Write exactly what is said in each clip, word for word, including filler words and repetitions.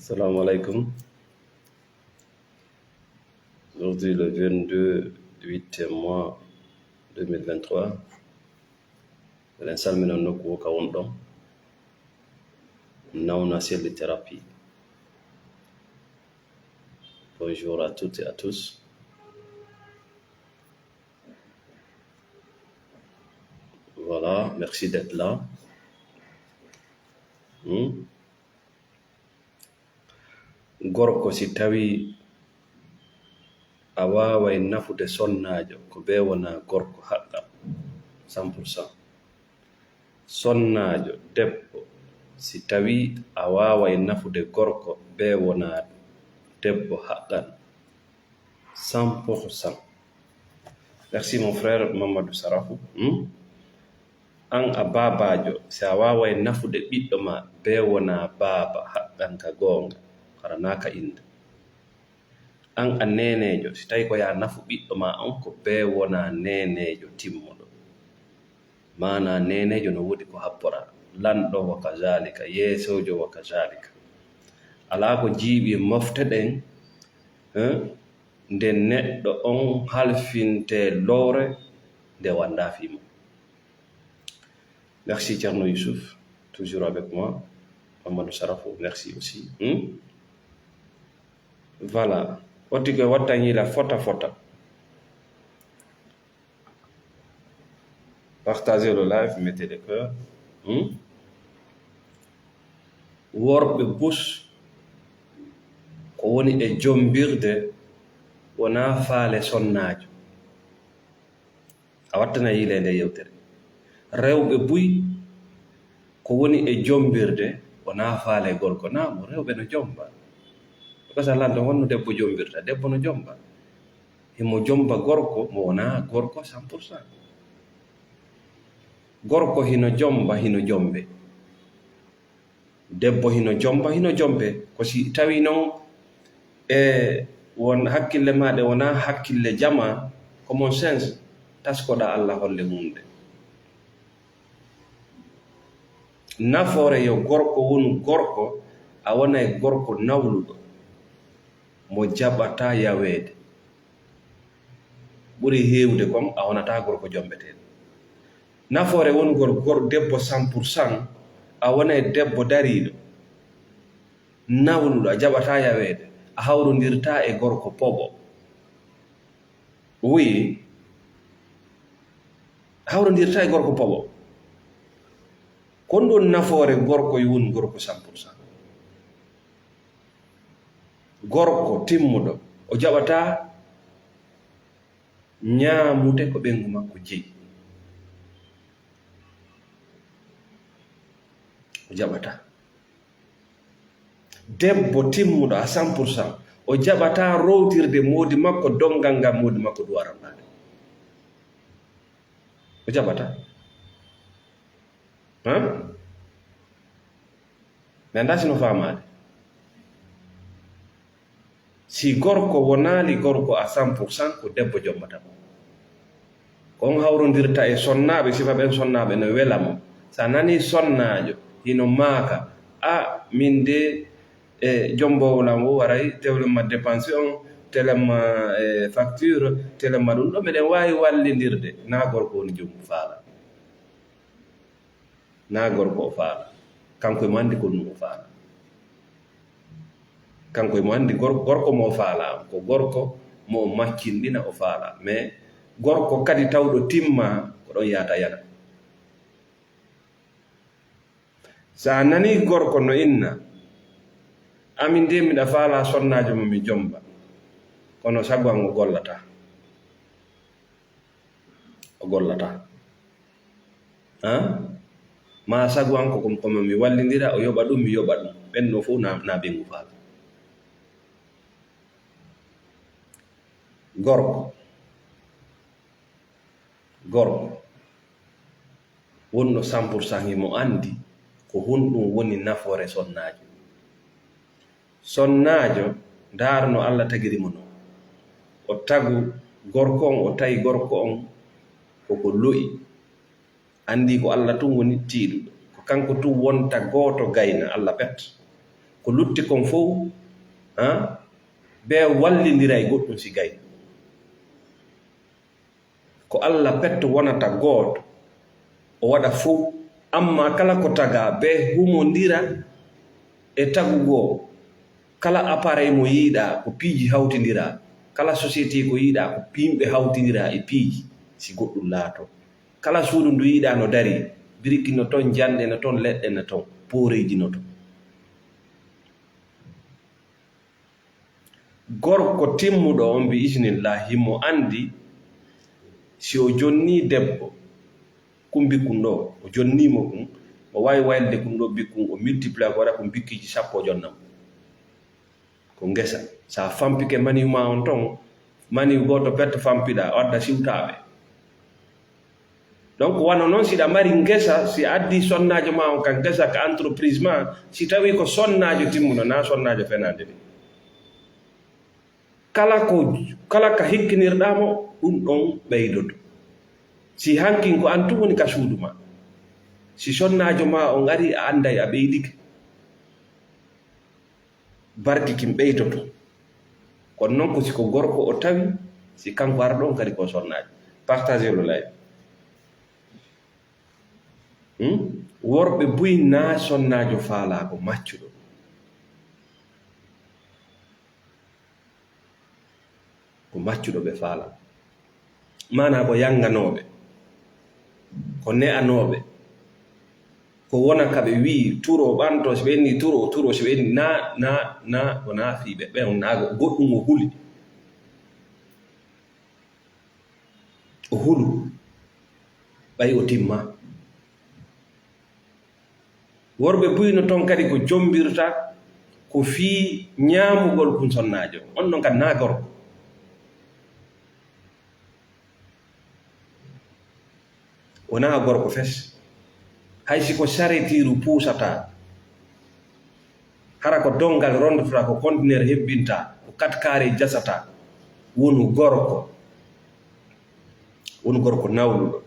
Assalamu alaikum. Aujourd'hui, le vingt-deux huitième mois deux mille vingt-trois, eɗen salmina nokku o ka wonɗon. Nawna Selli Thérapie. Bonjour à toutes et à tous. Voilà, merci d'être là. Hmm? Gorko, si tawii a waaway nafude sonnaajo, ko bee wonaa gorko haqqan, cent pour cent. Sonnaajo, debbo, si tawii a waaway nafude gorko, bee wonaa debbo haqqan, cent pour cent. Merci, mon frère Mamadou Sarafou. Hmm? An a baabaajo, si a waaway nafude ɓiɗɗo ma, bee wonaa baaba haqqan ka goonga, hara naa ka innde. An a neeneejo, si tawii ko yaa nafu ɓiɗɗo ma on, ko bee wonaa neeneejo timmuɗo. Maanaa neeneejo no woodi ko habboraa. Lanɗo wa kazaalika, yeesoojo wa kazaalika. Alaa ko jiiɓi mofte ɗen, eh, nde neɗɗo on halfintee lowre nde wanndaa fii mum. Merci Thierno Youssouf, toujours avec moi. Mamadou Sarafo, merci aussi. Hmm? Voilà. Oti ko wattan yila fota fota. Partagez le live, mettez des cœurs. Hmm? Worɓe bus ko woni e jombirde wonaa faale sonnaajo. A wattana yiile nde yewtere. Rewɓe buy ko woni e jombirde wonaa faale gorko. Naam, rewɓe no jomba. Ko sa lanto honno debbo jombirta? Debbo no jomba. Himo jomba gorko mo wonaa gorko cent pour cent. Gorko hino jomba, hino jombe. Debbo hino jomba, hino jombe. Ko si tawi non e won hakkille ma ɗe wonaa hakkille jama, common sense, taskoɗa Allah holle mum ɗe. Nafoore yo gorko wonu gorko, a wona e gorko nawluɗo, mo jaɓata yaweede. Ɓuri heewde kon, a wonataa gorko jombeteeɗo. Nafoore wongol gor-, debbo cent pour cent, a wonay debbo dariiɗo, nawluɗo, a jaɓataa yaweede, a hawrondirtaa e gorko poɓo. Oui, a hawrondirtaa e gorko poɓo. Kon ɗon nafoore gorko e won gorko cent pour cent. Gorko timmuɗo, o jaɓataa ñaamude ko ɓeyngu makko jeyi. O jaɓataa. Debbo timmuɗo à cent pour cent, o jaɓataa rowtirde moodi makko, donngal ngal moodi makko duwaranɗaa. O jaɓataa. Han? Mi anndaa si no faamaade. Si gorko wonaali gorko à cent pour cent, ko debbo jombata mo. Ko on hawrondirta e sonnaaɓe, sifa ɓen sonnaaɓe no wela mo. Sa nanii sonnaajo hino maaka, "A, min de, e jomboowo lan wo waray, tewlen ma dépense on, telen ma, e, facture, telen ma ɗum ɗo, meɗen waawi wallindirde." Naa gorko woni jom faala. Naa gorko o faala. Kanko e mo anndi ko ɗum o faala. Kanko e mo anndi gor-, gorko mo o faala. Ko gorko mo o maccinɗina o faala. Mais gorko kadi tawɗo timma, ko ɗon yaata yana. Sa nanii gorko no inna, "Amin de miɗa faala sonnaajo mo mi jomba. Kono sago an o gollataa." O gollataa. Han? Ma sago an ko, ko, ko mi wallindira, o yoɓa ɗum, mi yoɓa ɗum. Ɓen ɗo fof na, na ɓeyngu faala. Gorko. Gorko. Wonɗo cent pour cent himo anndi ko honɗum woni nafoore sonnaajo. Sonnaajo, ndaar no Allah tagiri mo non. O tagu gorko on, o tawi gorko on koko lo'i. Anndi ko Allah tun woni tiiɗuɗo. Ko kanko tun wonta gooto gayna Allah pet. Ko lutti kon fow, ah, ɓe wallindiray goɗɗum si gay. Ko Alla petto wonata gooto, o waɗa fow. Amma kala ko tagaa, ɓe humondira e tagugoo. Kala appareil mo yiiɗaa, ko piiji hawtindiraa. Kala société ko yiiɗaa, ko yimɓe hawtindiraa e piiji, si goɗɗum laatoo. Kala suudu ndu yiiɗaa no darii, biriki no ton, janɗe no ton, leɗɗe no ton, pooreeji no ton. Gorko timmuɗo on, bi isnillahi, himo anndi si o jonnii debbo, kun bikkun ɗoo, o jonnii mo kun, o waawi waylude kun ɗoo bikkun, o multiplier ko waɗa kun bikkiiji sappo, o jonna mo. Ko ngesa. Sa fampike maniyu maa on ton, maniyu gooto pet fampiɗaa, o adda siwtaaɓe. Donc, wano non, si ɗa mari ngesa, si a addi sonnaajo maa on ka ngesa, ka entreprise maa, si tawi ko sonnaajo timmuɗo, naa sonnaajo fenaande de. Kala ko, kala ka hikkinirɗaa mo, ɗum ɗon ɓeydoto. Si hankin ko an tun woni ka suudu maa, si sonnaajo maa on ari, a annday a ɓeydike. Barki kin ɓeydoto. Kono non ko si ko gorko o tawi, si kanko ara ɗon kadi ko sonnaajo. Partagez le live. Hmm? Worɓe buy naa sonnaajo faalaa, ko maccuɗo. Ko maccuɗo ɓe faalaa. Maanaa ko yannganooɓe, ko ne'anooɓe, ko wona ka ɓe wi'i turo ɓanto, si ɓe inni turo, turo, si ɓe inni na, na, na, ko na fii ɓe, ɓe on naago, goɗɗum o huli. O hulu, ɓay o timma. Worɓe buy no ton kadi ko jombirta, ko fii ñaamugol kun sonnaajo. On non kadi naa gorko. Wonaa gorko fes. Hay si ko saretiiru puusataa, hara ko donngal rondotota, ko kontineer hebbintaa, ko katkaare jasataa, wonu gorko. Wonu gorko nawluɗo.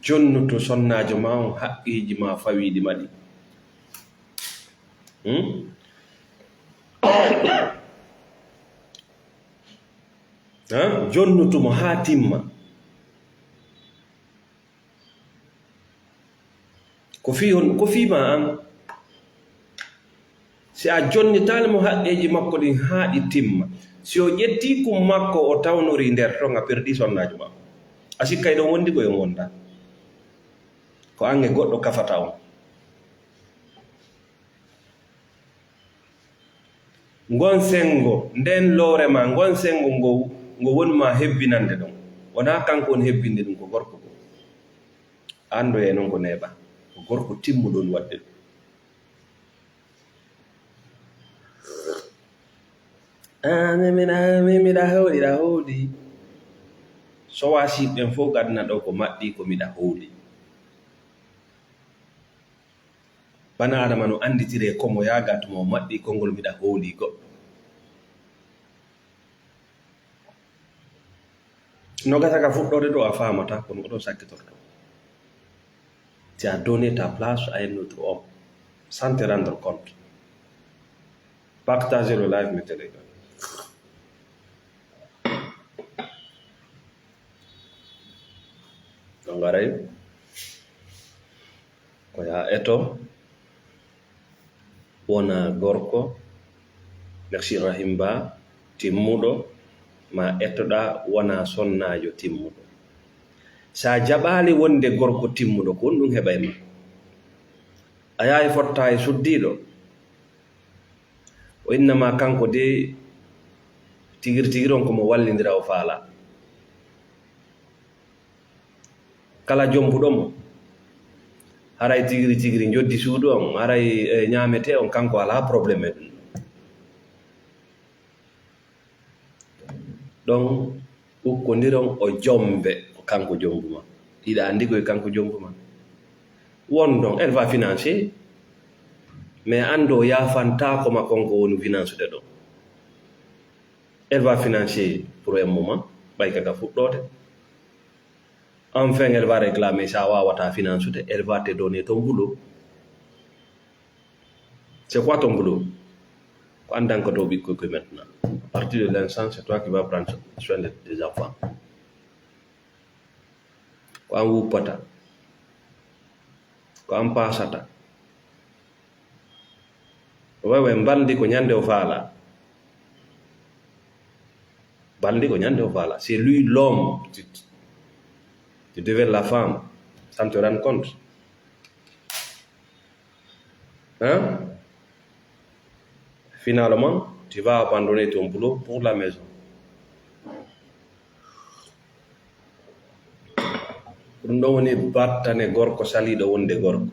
Jonnutu sonnaajo maa on haqqeeji maa fawiiɗi ma ɗi. Hmm? Ha? Jonnutu mo haa timma. Ko fii hon, ko fii maa an. Si a jonnitaali mo haqqeeji makko ɗin haa ɗi timma, si o ƴettii kun makko o tawnorii nder ton, a perdii sonnaajo maa. A sikkay ɗon wondi ko e on wonda. Ko an e goɗɗo kafata on. Ngon senngo, nden lowre maa, ngon senngo ngo, ngo woni maa hebbinande ɗon. Wonaa kanko woni hebbinde ɗum, ko gorko goo. Anndoyee non ko neeɓa. Ko gorko timmuɗo woni waɗde ɗum. Ah, min miɗa, min miɗa hawɗi, ɗa hawɗi. Sowasiiɓe ɓen fof gadana ɗo ko maɓɓi, ko miɗa hawɗi. Bana Adama no annditiri e komo yaaga tuma o maɓɓi konngol miɗa hooli goɗɗo. No gasa ka fuɗɗoode ɗo a faamata, kono oɗon sakkitorto. Tu as donné ta place à un autre homme, sans te rendre compte. Partagez le live, mettez les gars. Ɗo ngaray. Ko yaa eto wona gorko, merci Rahim Ba, timmuɗo, ma etoɗaa wona sonnaajo timmuɗo. Sa jaɓaali wonde gorko timmuɗo, ko honɗum heɓay ma? A yahay fotta e suddiiɗo. O innama kanko de tigiri tigiri on ko mo wallindira o faala. Kala jombuɗo mo, haray tigiri tigiri njoddi suudu on, haray, eh, ñaametee on, kanko alaa problème e ɗum. Ɗon ukkondiron o jombe, ko kanko jombu ma. Hiɗa anndi ko e kanko jombu ma. Won ɗon, elle va financer, mais anndo o yaafantaako ma kon ko woni finansude ɗon. Elle va financer pour un moment, ɓay ka ka fuɗɗoode. Enfin, elle va réclamer, sa waawataa finansude, elle va te donner ton boulot. C'est quoi ton boulot? Ko an dankoto ɓikkoy koy maintenant. À partir de l'instant, c'est toi qui vas prendre soin de, des enfants. Ko an wuppata. Ko an paasata. Wawe mbaldi ko ñande o faala. Mbaldi ko ñande o faala. C'est lui l'homme. Tu, tu deviens la femme sans te rendre compte. Hein? Finalement, tu vas abandonner ton boulot pour la maison. Ko ɗum ɗon woni battane gorko saliiɗo wonde gorko.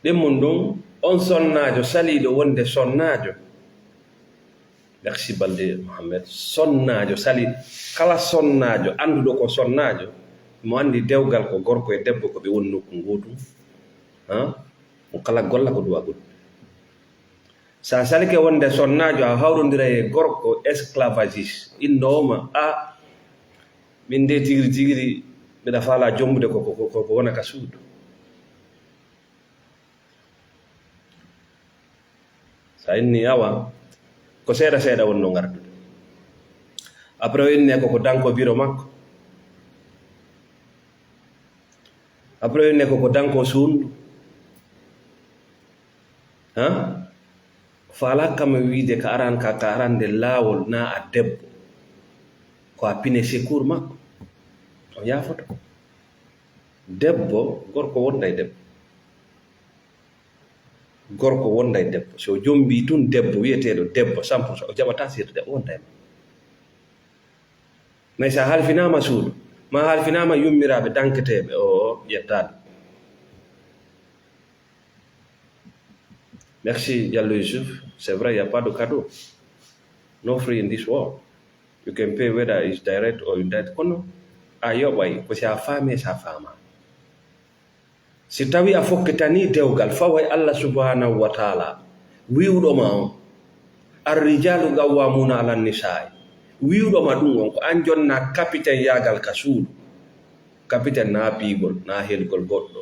Ɗen mun ɗum, on sonnaajo saliiɗo wonde sonnaajo. Merci Balde Mohammed. Sonnaajo sali, kala sonnaajo annduɗo ko sonnaajo, mo anndi dewgal ko gorko e debbo ko ɓe woni nokku ngootu. Ha? Mo kala golla ko duwa goɗɗum. Sa salike wonde sonnaajo, a hawrondira e gorko esclavagiste, innoowo ma, a, min de tigiri tigiri, mbiɗa faala jombude ko, ko, ko, ko wona ka suudu. Sa inni awa, ko seeɗa seeɗa wonno ngardude. Après o inni ko, ko danko biro makko. Après o inni ko, ko danko suundu. Ha? Faala kam wiide ka aran ka, ka arande laawol na a debbo. Ko a pine secours makko. O yaafoto. Debbo, gorko wonda e debbo. Gorko wonda e debbo. So jombi tun debbo, wiyeteeɗo debbo, cent pour cent, o jaɓata sirde, o wonda e ma. Mais sa halfinaama suudu, ma halfinaama yummiraaɓe danketeeɓe, o yettaade. Merci, Diallo Yusuf. C'est vrai, il n'y a pas de cadeau. No free in this world. You can pay whether it's direct or indirect. Kono a yoɓay ko si a faami, si a faama. Si tawi a fokkitani dewgal, faway Allah subhanahu wa ta'ala wi'uɗo ma on, "Ar-rijalu qawwamuna ala nisaa'i." Wi'uɗo ma ɗum on, ko an jonna kapiten yaagal ka suudu. Kapiten na piigol, na helgol goɗɗo.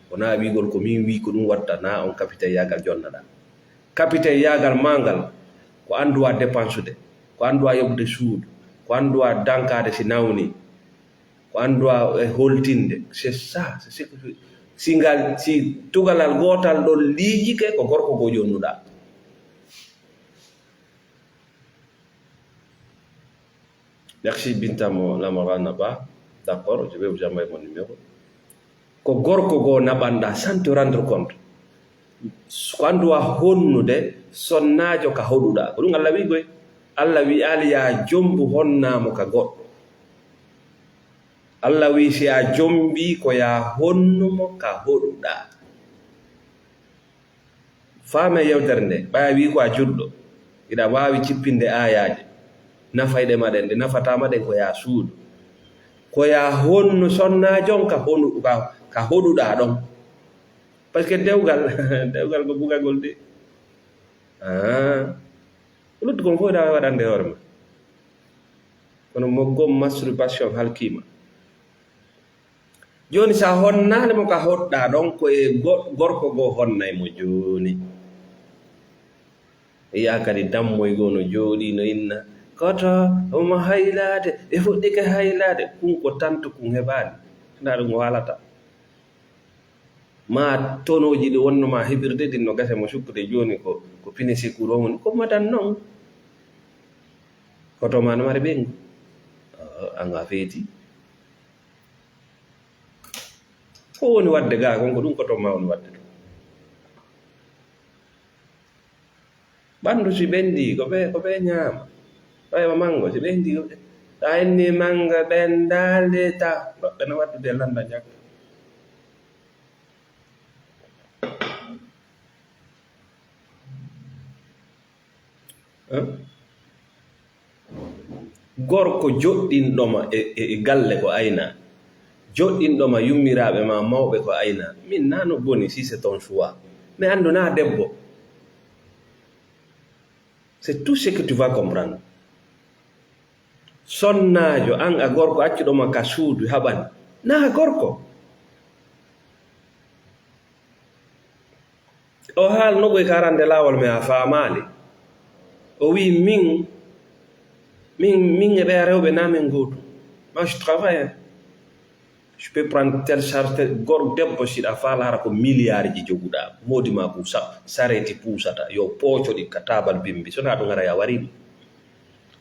Ko na wi'gol ko min wi ko ɗum watta, na on kapiten yaagal jonnaɗa. Kapiten yaagal ma ngal, ko an duwa dépensude, ko an duwa yoɓude suudu, ko an duwa dankaade si nawni, ko an duwa e holtinde. C'est ça, c'est ce que, si ngal, si tugalal gootal ɗon liiƴike, ko gorko goo jonnuɗa. Merci Binta mo Lamarana Ba. D'accord, je vais vous envoyer mon numéro. Ko gorko goo naɓanɗa sans te rendre compte. Ko an duwa honnude sonnaajo ka hoɗuɗa. Ko ɗum Allah wi'i koy. Allah wi'aali yaa jombu honnaamo ka goɗɗo. Allah wi'i si a jombi ko yaa honnumo ka hoɗuɗa. Faame yewtere nde, ɓaya wii ko a julɗo, hiɗa waawi jippinde aayaaje, nafayɗe ma ɗen, ɗe nafataa ma ɗen ko yaa suudu. Ko yaa honnu sonnaajo on ka honu-, ka, ka hoɗuɗaa ɗon. Parce que dewgal, dewgal ko bugagol de. Ah. Ko lutti kon fof hiɗa waawi waɗande hoore ma. Kono mo gom masturbation halkiima. Jooni, so a honnaali mo ka hoɗɗaa ɗon, ko e go-, gorko goo honnay mo jooni. Yiya kadi dammoy goo no jooɗii, no inna, "Koto, omo haylaade, ɓe fuɗɗike haylaade." Kun ko tantu, kun heɓaani. Ndaa ɗum o haalata. Maa tonooji ɗi wonno maa heɓirde ɗin no gasa mo sukkude jooni ko, ko pine secours o woni. Ko madan non. Koto maa no mari ɓeyngu. An a feeti. Ko woni waɗde gaa kon, ko ɗum ko toon maa woni waɗde ɗum. Ɓanndu si ɓenndii, ko ɓe, ko ɓe ñaama. Ɓayma manngo, si ɓenndii, ko ɓe, so a inni manngo ɓenndaali ta, goɗɗo no waɗdude lannda ñakka. Eh? Gorko joɗɗinɗo ma e, e, e galle ko ayna. Joɗɗinɗo ma yummiraaɓe ma mawɓe ko ayna. Min na no boni si c'est ton choix. Mais anndu na debbo. C'est tout ce que tu vas comprendre. Sonnaajo, an a gorko, accuɗo ma ka suudu, haɓan. Na gorko. O haalno koye ka arande laawol, mais a faamaali. O wi min, min, min e ɓeya rewɓe na min gootu. Moi, je travaille, hein. Je peux prendre telle charge, tel, gor debbo, si ɗa faala hara ko milliard ji joguɗa, moodi ma ko sa-, sareti puusata, yo pooco ɗi ka taabal bimbi. So na ɗum ara ya wari ɗum.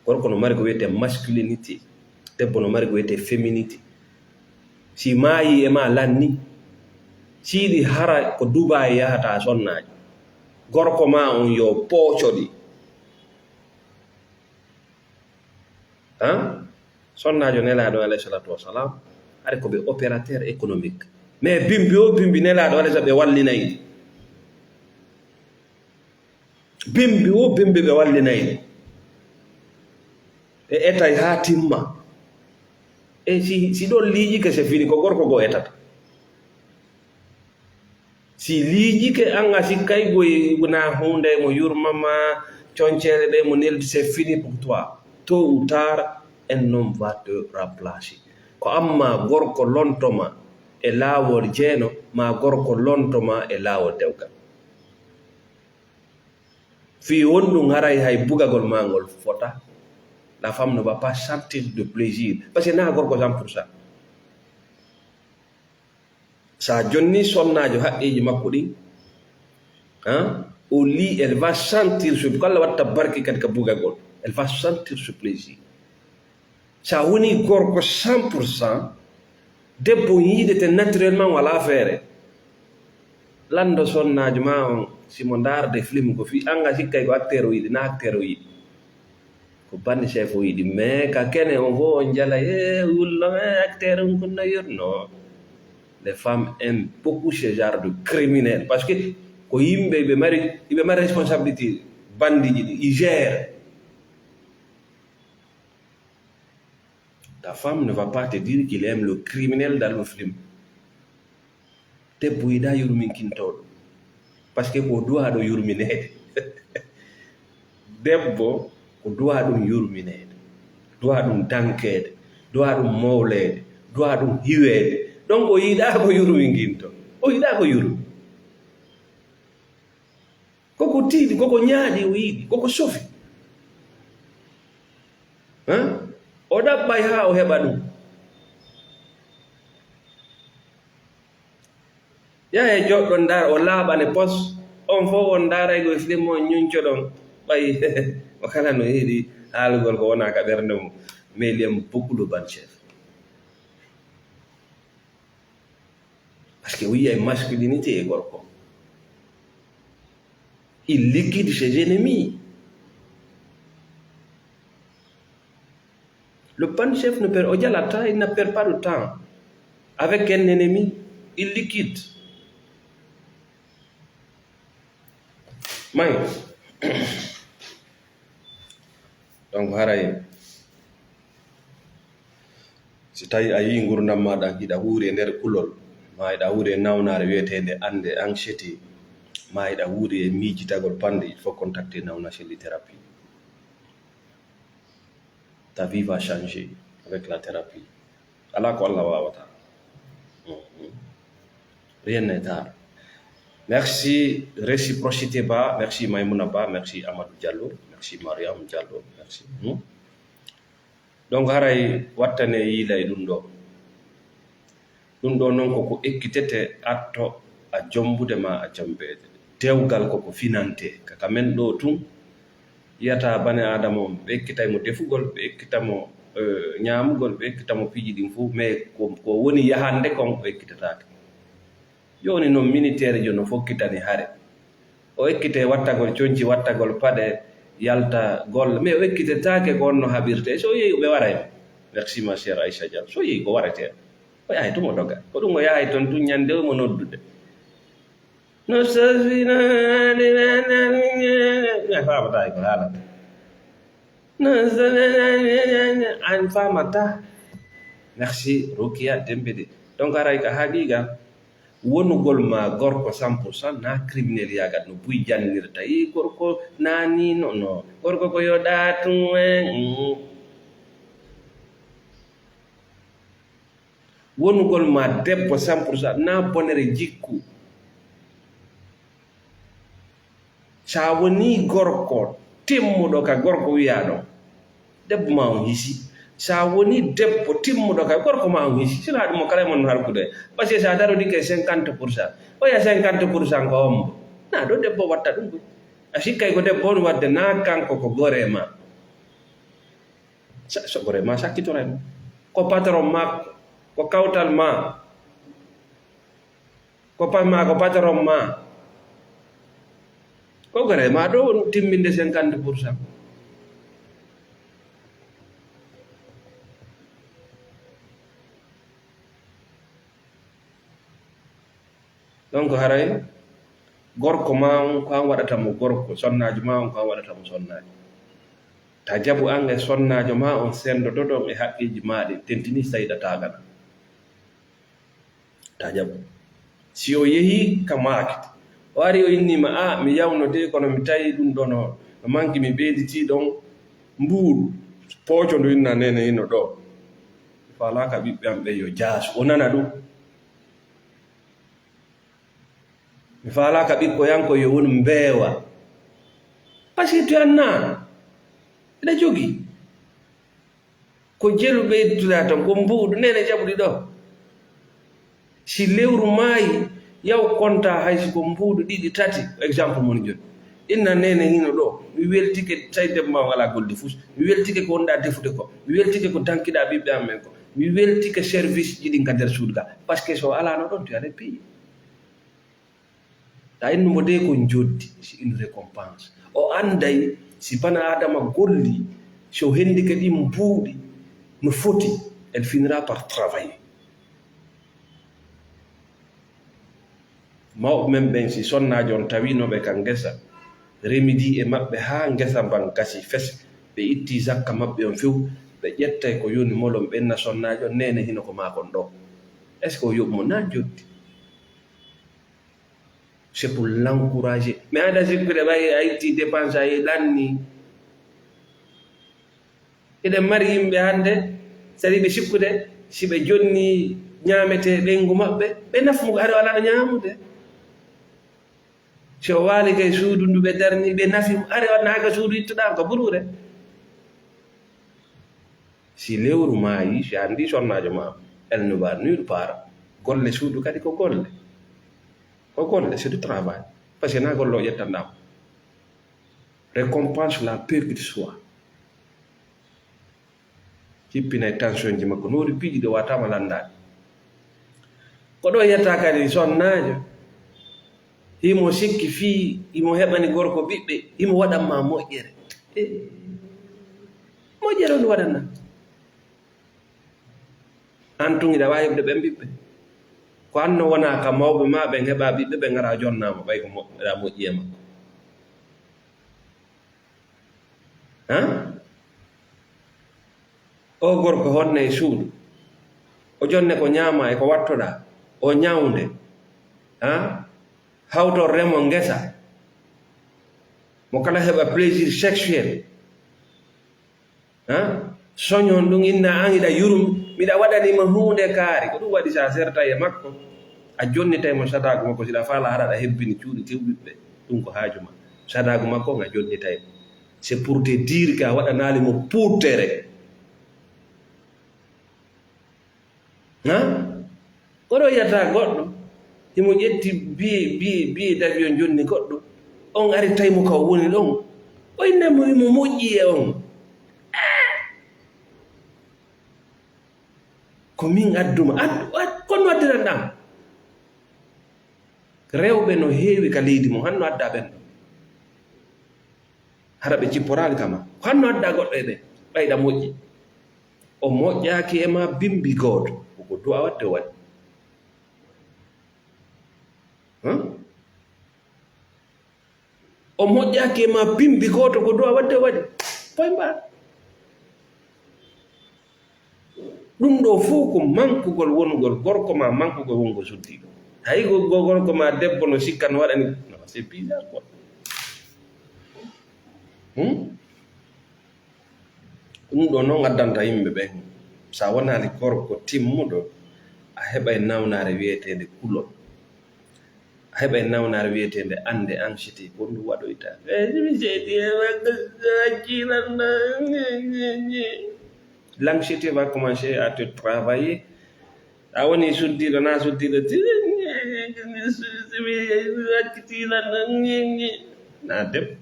Gorko no mari ko wiyetee masculinité, debbo no mari ko wiyetee féminité. Si maayi e ma lanni, siidi hara ko Dubai yahata sonnaaji. Gorko ma on yo pooco ɗi. Han? Sonnaajo Nelaaɗo alayhi salatu wassalam, hari ko ɓe opérateur économique. Mais bimbi o bimbi Nelaaɗo alayhi salam ɓe wallinay ɗi. Bimbi o bimbi ɓe wallinay ɗi. Ɓe etay haa timma. E si, si ɗon liiƴike, c'est fini, ko gorko goo etata. Si liiƴike, an a sikkay koye na huunde mo yurmama, conceele ɗe mo neldi, c'est fini pour toi. Tôt ou tard, un homme va te remplacer. Ko amma gorko lontoma e laawol jeeno, ma gorko lontoma e laawol dewgal. Fii honɗum haray hay bugagol ma ngol fota? La femme ne va pas sentir de plaisir. Parce que na gorko cent pour cent. Sa jonni sonnaajo haqqeeji makko ɗin, hein, au lit, elle va sentir ce, ko Allah watta barke kadi ka bugagol. Elle va sentir ce plaisir. Sa woni gorko cent pour cent, debbo yiidete naturellement, wala feere. Lanndo sonnaajo ma on, si mo ndaarde film ko fii, an a sikkay ko acteur o yiɗi, na acteur o yiɗi. Ko bandi chef o yiɗi, mais ka kene on fof on jala, e wullo, e acteur on kunno yurno. Les femmes aiment beaucoup ce genre de criminel, parce que ko yimɓe ɓe mari, ɓe mari responsabilité, bandiji ɗi, i gère. Ta femme ne va pas te dire qu'il aime le criminel dans le film. Debbo yiɗa yurminkintooɗo, parce que ko duwaaɗo yurmineede. Debbo ko duwaaɗum yurmineede, duwaaɗum dankeede, duwaaɗum mowleede, duwaaɗum hiweede. Donc o yiɗa ko yurminkinto, o yiɗa ko yurmi. Koko tiiɗi, koko ñaaɗi o yiɗi, koko sofi. Hein? O ɗaɓɓay haa o heɓa ɗum. Yahe joɗɗon ndaar, o laaɓane pos. On fof on ndaaray ko e film on ñuñcoɗon. Ɓay o kala no yiɗi haalugol ko wona ka ɓernde mum. Mais il aime beaucoup le ban chef. Parce que o yiyay masculinité e gorko. Il liquide ses ennemis. Le pan chef ne perd, o jalata, il ne perd pas de temps avec un ennemi. Il liquide. May. Donc haray si tawi a yii ngurndam maaɗa hiɗa huuri e nder kulol, ma hiɗa huuri e nawnaare wiyeteende annde, anxiété, ma hiɗa huuri e miijitagol panɗe, il faut contacter Nawna Shelly Thérapie. Ta vie va changer avec la thérapie. Alaa ko Allah waawataa. Mhm. Rien n'est tard. Merci Réciprocité Ba, merci Maimouna Ba, merci Amadou Diallo, merci Mariam Diallo, merci. Hmm? Donc haray wattane yiilay ɗum ɗo. Ɗum ɗo noon ko ko ekkitete atto a jombude ma a jambeede. Dewgal ko ko finante. Kaka men ɗo tun, yiyata bane Aadama on, ɓe ekkitay mo defugol, ɓe ekkita mo, eh, ñaamugol, ɓe ekkita mo piiji ɗin fof, mais ko, ko woni yahande kon, o ekkitataake. Jooni noon, miniteerejo no fokkitani hare. O ekkite wattagol conci, wattagol paɗe, yalta golla. Mais o ekkitetaake ko on no haɓirte. So yehi, ɓe waray mo. Merci, ma chère Aïcha Diallo. So yehi, ko waretee. O yahay tuma doga. Ko ɗum o yahay toon tun ñande o mo noddude. No safina, mi faamata ko haalata. No safina, an faamata. Merci, Rokia Dembélé. Donc, haray ka haqiqa, wonugol ma gorko cent pour cent na criminel yagat no buy jannirta. Yi gorko na ni no, no. Gorko ko yo ɗa tun, eh, mm. Wonugol ma debbo cent pour cent na bonere jikku. So a wonii gorko timmuɗo ka gorko wiyaa ɗon, debbo maa on hisi. So a wonii debbo timmuɗo ka gorko maa on hisi. Sino haɗi mo kala e mon no harkude. Parce que so a darodike cinquante pour cent, oya cinquante pour cent ko hombo? Naa ɗo debbo watta ɗum koy. A sikkay ko debbo on wadde, naa kanko ko gore maa. Sa-, so gore maa sakkitora mo. Ko patron maa, ko kawtal maa. Ko pa-, maa ko patron maa. Ko gore maa ɗo woni timminde cinquante pour cent. Donc haray gorko maa on ko an waɗata mo gorko, sonnaajo maa on ko an waɗata mo sonnaajo. Ta jaɓu an e sonnaajo maa on senndodoɗon e haqqeeji maa ɗin, tentini so tawi ɗa taagana. Ta jaɓu. Si o yehii ka maaki, o ari o inni ma, "Ah, mi yawno de, kono mi tawi ɗum ɗo no, no manki, mi ɓeyditii ɗon mbuuɗu." Pooco ndu inna neene hino ɗo. Mi faalaaka ɓiɓɓe am ɓe yo jaasu. O nana ɗum. Mi faalaaka ɓikkoyanko yo won mbeewa. Parce que tu as naan. Eɗa jogii. Ko jelu ɓeydutuɗaa tan, ko mbuuɗu, neene jaɓuɗi ɗo. Si lewru maayi, yaw konta hay si ko mbuuɗu ɗiɗi, tati, exemple mon joni. Inna neene hino ɗo, mi weltike, tawi debbo ma o alaa golde fus. Mi weltike ko wonɗaa defude ko. Mi weltike ko dankiɗaa ɓiɓɓe am ɓen ko. Mi weltike service ji ɗin ka nder suudu ga. Parce que so o alaano ɗon, tu as le pays. Ta innu mo de ko njoddi, c'est une récompense. O anday si bana Adama golli, si o hendike ɗin mbuuɗi no foti, elle finira par travailler. Mawɓe men ɓen, si sonnaajo on tawino ɓe ka ngesa, remidi e maɓɓe haa ngesa mban gasi fes, ɓe itti zakka maɓɓe on few, ɓe ƴettay ko yoni molon, ɓe inna sonnaajo on, neene hino ko maa kon ɗo. Est-ce que o yoɓu mo? Na njoddi. C'est pour l'encourager. Mi anda sikkude ɓay a itti dépense, a lanni. Eɗen mari yimɓe hannde, sariɓe sikkude, si ɓe jonni ñaametee ɓeyngu maɓɓe, ɓe nafu mo, hari o alaa no ñaamude. Si o waali kay suudu ndu ɓe darni, ɓe nafi mo, hari o naaka suudu ittuɗaa ko buruure. Si lewru maayi, si anndi sonnaajo ma, elle ne va nulle part. Golle suudu kadi ko golle. Ko golle, c'est du travail. Parce que na golle o ƴettanɗaa mo. Récompense la perte de soi. Hippinay tension ji makko. Noori piiji ɗi wataama lanndaade. Ko ɗo yetta kadi sonnaajo. Himo sikki fii himo heɓani gorko ɓiɓɓe, himo waɗan ma moƴƴere. Eh, moƴƴere on waɗana. An tun hiɗa waawi heɓude ɓen ɓiɓɓe. Ko an no wona ka mawɓe ma ɓen heɓa ɓiɓɓe, ɓe ngara jonnaama ɓay ko mo-, aɗa moƴƴi e makko. Ha? O gorko honne e suudu. O jonne ko ñaama e ko wattoɗaa. O ñawnde. Ha? Hawto remo ngesa. Mo kala heɓa plaisir sexuel. Ha? Soñon ɗum inna an hiɗa yurmi, miɗa waɗani mo huunde kaari. Ko ɗum waɗi sa serta e makko, a jonnitay mo sadaagu makko, siɗa faala hara aɗa hebbini cuuɗi tew ɓiɓɓe. Ɗum ko haaju ma. Sadaagu makko on a jonnitay mo. C'est pour te dire que a waɗanaali mo puuttere. Ha? Oɗo yiyata goɗɗo, himo ƴetti biye, biye, biye d'avion jonni goɗɗo. On ari tawi mo ka o woni ɗon. O inna mo, himo moƴƴi e on. Ko min adduma. Ad-, ad-, kono addiran ɗam. Rewɓe no heewi ka leydi mo, hanno adda ɓen ɗo. Hara ɓe cipporaali kama. Ko hanno adda goɗɗo e ɓe, ɓayɗa moƴƴi. O moƴƴaaki e ma bimbi gooto. Ko ko du'a waɗde o waɗi. Hã? O moƴƴaaki e ma bimbi gooto, ko du'a waɗde o waɗi. Poy mba. Ɗum ɗo fof ko mankugol wonugol gorko ma mankugol wonugol suddiiɗo. Hay go-, go-, gorko ma debbo no sikka no waɗani. Non, c'est bizarre quoi. Hmm? Ɗum ɗo noon addanta yimɓe ɓen. So a wonaali gorko timmuɗo, a heɓay nawnaare wiyeteende kulol. A heɓay nawnaare wiyeteende annde, anxiété, ko ɗum waɗoyta. Eh, mi seedi e makko, accilan. L'anxiété va commencer à te travailler. A woni suddiiɗo, na suddiiɗo, ti-, mi accitilan, na debbo.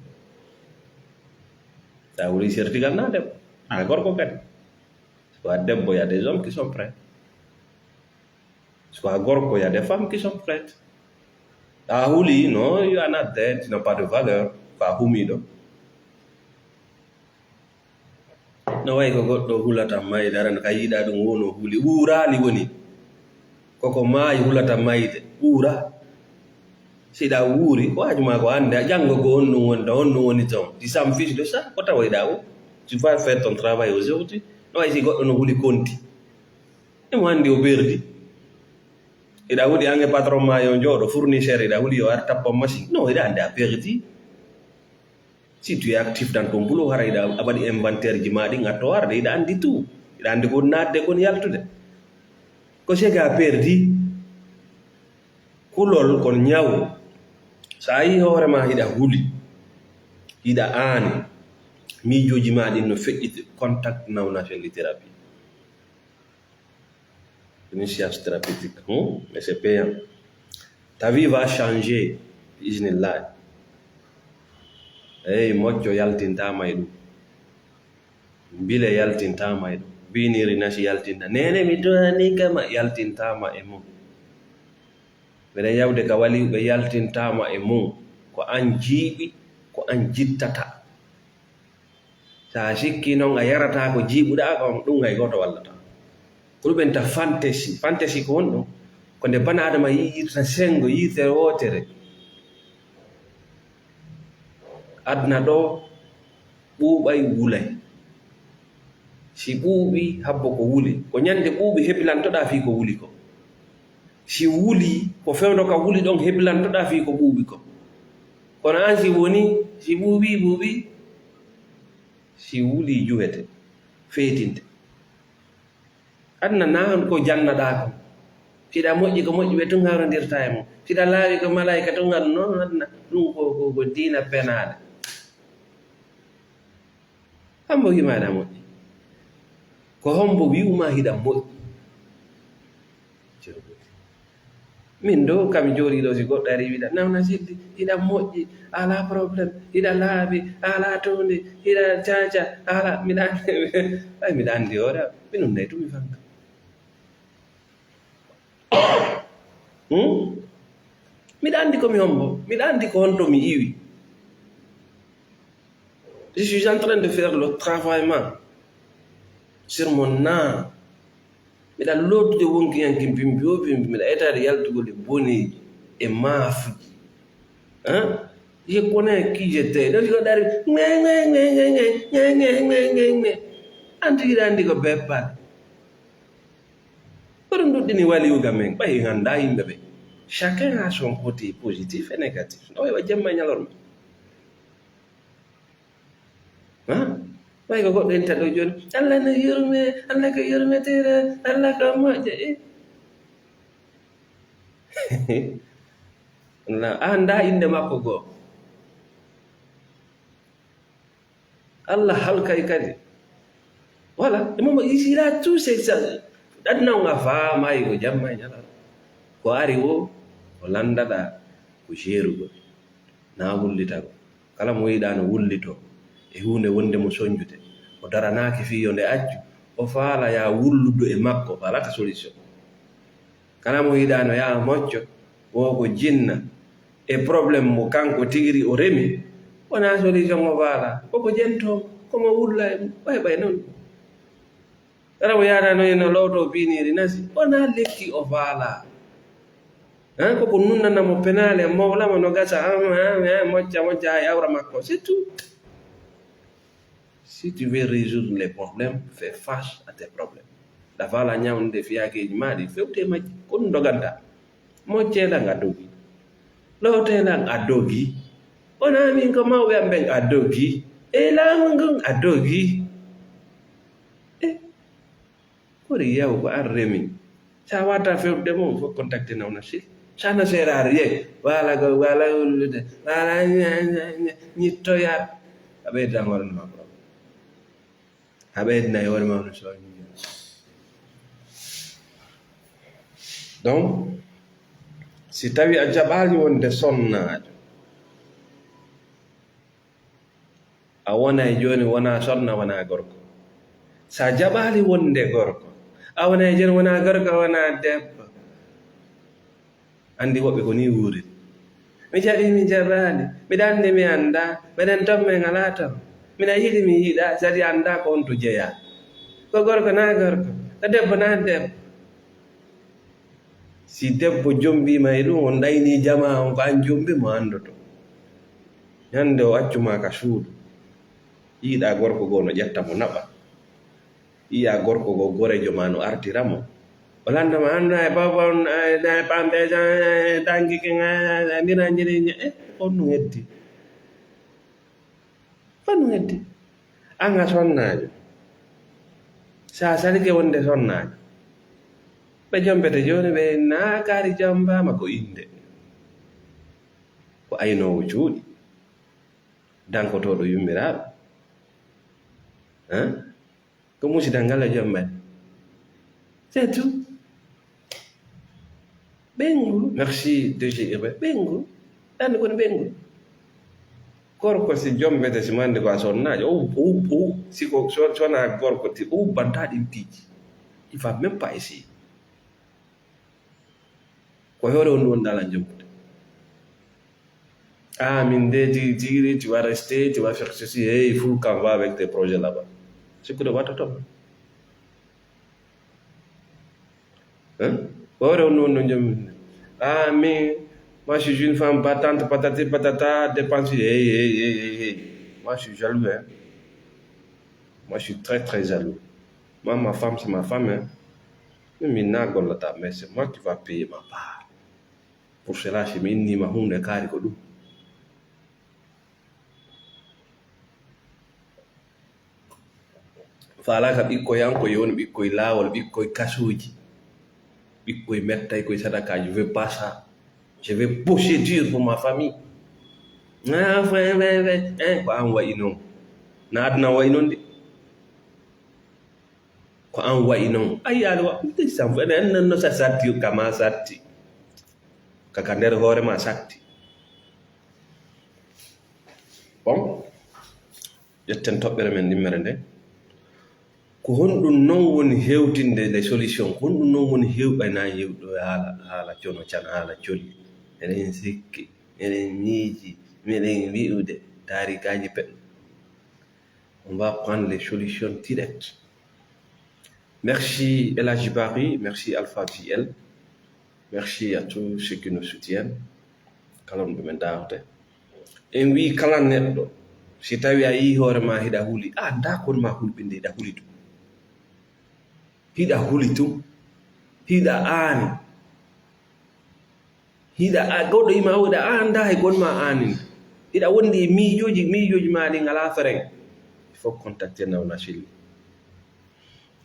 A woni sertigal na debbo. A gorko kadi. Soit debbo, il y a des hommes qui sont prêts. Soit gorko, il y a des femmes qui sont prêtes. A huli, no, you are not there, tu n'as pas de valeur. Ko a humiiɗo. No wayi ko goɗɗo hulata mayde, arano ka yiɗa ɗum wono huli. Wuuraali woni. Koko maayi hulata mayde. Wuura. Si ɗa wuuri, ko haaju maa ko hannde, a janngo ko honɗum woni ɗon, honɗum woni ton. Tu s'en fiches de ça, ko tawoyɗa o. Tu vas faire ton travail aujourd'hui. No wayi si goɗɗo no huli konti. Emo anndi o perdi. Hiɗa huli an e patron ma yo jooɗo, fournisseur hiɗa huli yo ar tappa machine. Non, hiɗa anndi a perdi. Si tu es actif dans ton boulot, hara hiɗa a waɗi inventaire ji ma ɗin, a to arde, hiɗa anndi tout. Hiɗa anndi ko naatde kon yaltude. Ko c'est que a perdi. Kulol kon ñaw. So a yi hoore ma hiɗa huli, hiɗa aani, miijooji ma ɗin no feƴƴiti, contact naw national thérapie. Une séance thérapeutique, hmm? Mais c'est payant. Ta vie va changer, bi iznillah. Eyi, moƴƴo yaltintaama e ɗum. Mbile yaltintaama e ɗum. Biniri nasi yaltinta. Nene mi duwani kama yaltintaama e mum. Mbeɗa yawde ka waliiɓe yaltintaama e mum. Ko an jiiɓi, ko an jittata. So a sikki noon a yarataa ko jiiɓuɗaa kon, ɗum hay gooto wallata. Ko ɗum ɓenta fantasi. Fantasi ko honɗum? Ko nde bana Adama yi'irta senngo, yi'irte wootere. Aduna ɗo ɓuuɓay, wulay. Si ɓuuɓi, habbo ko wuli. Ko ñande ɓuuɓi hebilantoɗaa fii ko wuli ko. Si wuli, ko fewndo ka wuli ɗon hebilantoɗaa fii ko ɓuuɓi ko. Kono an si woni, si ɓuuɓi, ɓuuɓi, si wuli juhete, feetinte. Aduna na on ko jannaɗaa ko. Siɗa moƴƴi ko moƴƴi ɓe tun hawrondirta e mum. Siɗa laawi ko malaayika tun haru noon aduna. Ɗum ko, ko, ko diina penaale. Hombo wi'umaa hiɗa moƴƴi? Ko hombo wi'umaa hiɗa moƴƴi? Min ɗo, kam jooɗii ɗo, si goɗɗo ari wiɗa, nawna siddi, hiɗa moƴƴi, alaa problème, hiɗa laaɓi, alaa toonde, hiɗa caaca, alaa, miɗa anndi, ay, miɗa anndi hoore am, min ɗum nayi tumi fanka. Hmm? Miɗa anndi ko mi hombo, miɗa anndi ko honto mi iwi. Je suis en train de faire le travail ma sur mon âme. Miɗa lootude wonkiyanke bimbi o bimbi, miɗa etaade yaltugol e boneeji e maafuji. Hein? Je connais qui j'étais. Donc, ko dari, ŋe, ŋe, ŋe. Anti hiɗa anndi ko beppal. Ko ɗum ɗuɗɗini waliyu ga men, ɓay en anndaa yimɓe ɓe. Chacun a son côté positif et négatif. No wayi wa jemma e ñalorma. Ha? Ɓay ko goɗɗo enta ɗo jooni, "Allah no yurme, Allah ko yurmeteeɗo, Allah ko moƴƴo." Eh? Allah, a anndaa innde makko goo. Allah halkay kadi. Voilà, e momo, il a tout, c'est ça. Aduna on a faamaay ko jamma e ñalawma. Ko ari wo, ko lanndaɗaa, ko jeerugol. Na wullitagol. Kala mo yiɗaa no wullitoo e huunde wonde mo sonjude, o daranaaki fii yo nde accu, o faala yaa wulludu e makko, faalata solution. Kala mo yiɗaa no yaa mocco, wo ko jinna, e problème mo kanko tigiri o remi, wonaa solution o faala, ko ko jentoo, ko mo wulla e mum, ɓay ɓay non. Kala mo yaada no eno lowto biiniiri nasi, wonaa lekki o faalaa. Hein, ko ko nunnana mo penaale, mowla mo no gasa, ah, ah, ah, mocca, mocca, ay awra makko, c'est tout. Si tu veux résoudre les problèmes, fais face à tes problèmes. Ɗa faalaa ñawnde fiyaakeeji maa ɗi, fewte majji, ko ɗum doganta. Moccee lan a dogi. Lootee lan a dogi. Wonaa min ko mawɓe am ɓen a dogi. E laamu ngun a dogi. Eh, kori yaw ko an remi. Sa wata fewde mum fof contacté nawna si. Sana seeraare, ye, wala go, wala wulude, wala nya, nya, nya, nyittoya. A ɓeydan hoore ma problème. A ɓeydan hoore ma no so. Donc, si tawi a jaɓaali wonde sonnaajo, a wonay jooni wonaa sonna, wonaa gorko. Sa jaɓaali wonde gorko, a wonay jooni wonaa gorko, wonaa debbo. Anndi woɓɓe ko nii wuuri. Mi jaɓi, mi jaɓaali, miɗa anndi, mi annda, meɗen ton, men alaa ton. Miɗa yiɗi, mi yiɗa, sadi annda ko on to jeyaa. Ko gorko naa gorko, ko debbo naa debbo. Si debbo jombiima e ɗum, on ɗaynii jamaa on, ko an jombi mo anndoto. Ñande o accu ma ka suudu, yiiɗa gorko goo no ƴetta mo naɓa. Yiya gorko goo goreejo ma no artira mo. O lannda ma, "An na e baba on, na e pampe, na e dangi, na e ndira njiri, na e," eh, on no heddi. Ko ɗum heddi? An a sonnaajo. So a salike wonde sonnaajo, ɓe jombete jooni, ɓe naa kaari jombaama ko innde. Ko aynoowo cuuɗi, dankotooɗo yummiraaɓe. Hein? Ko musidal ngal e jombani. C'est tout. Ɓeyngu, merci D G Urbain. Ɓeyngu, ɗande koni ɓeyngu. Gorko si jombete, si mande ko a sonnaajo, o, o, o, si ko so-, sona gorko ti, o ubbanta ɗin piiji. Il va même pas essayer. Ko hoore on ɗum wonde ala jombude. Ah, min de, ti, ti, tu vas rester, tu vas faire ceci, hey, fou, quand va avec tes projets là-bas. C'est que de wattoto. Hein? Hoore on, on, on, on. Ah, mais moi, je suis une femme battante, patati, patata, dépensière. Hey, hey, hey, hey, hey. Moi, je suis jaloux, hein. Moi, je suis très, très jaloux. Moi, ma femme, c'est ma femme, hein. Mais min na gollata, mais c'est moi qui va payer ma part. Pour cela, si mi innima huunde kaari ko ɗum. Faalaaka ɓikkoy an ko yoni ɓikkoy laawol, ɓikkoy kasuuji, ɓikkoy mettay koye sadaka, je veux pas ça. Je vais bosser dur pour ma famille. Ah, vrai, vrai, vrai. Hein, ko an wayi noon. Na aduna wayi noon de. Ko an wayi noon. Ayi, aɗa wa-, ndeysan, enen noon no sa satti, kama satti. Kaka nder hoore ma satti. Bon, ƴetten toɓɓere men ɗimmere nde. Ko honɗum noon woni hewtinde les solutions? Ko honɗum noon woni hewɓe na hewɗo haala, haala cono can, haala coli? Eɗen sikki, eɗen miiji, miɗen wi'ude taarikaaji peɗɗo. On va prendre les solutions directes. Merci El Hadji Barry, merci Alpha V L, merci à tous ceux qui nous soutiennent. Kala on ɓe men daawde. En wii kala neɗɗo, si tawi a yii hoore ma hiɗa huli, a nda kon ma hulɓinde hiɗa huli ɗum. Hiɗa huli tun. Hiɗa aani. Hiɗa a-, goɗɗo ima o, hiɗa annda hay gon ma aanin. Hiɗa wondi e miijooji, miijooji ma ɗin alaa feren. Il faut contacter Nawna Sili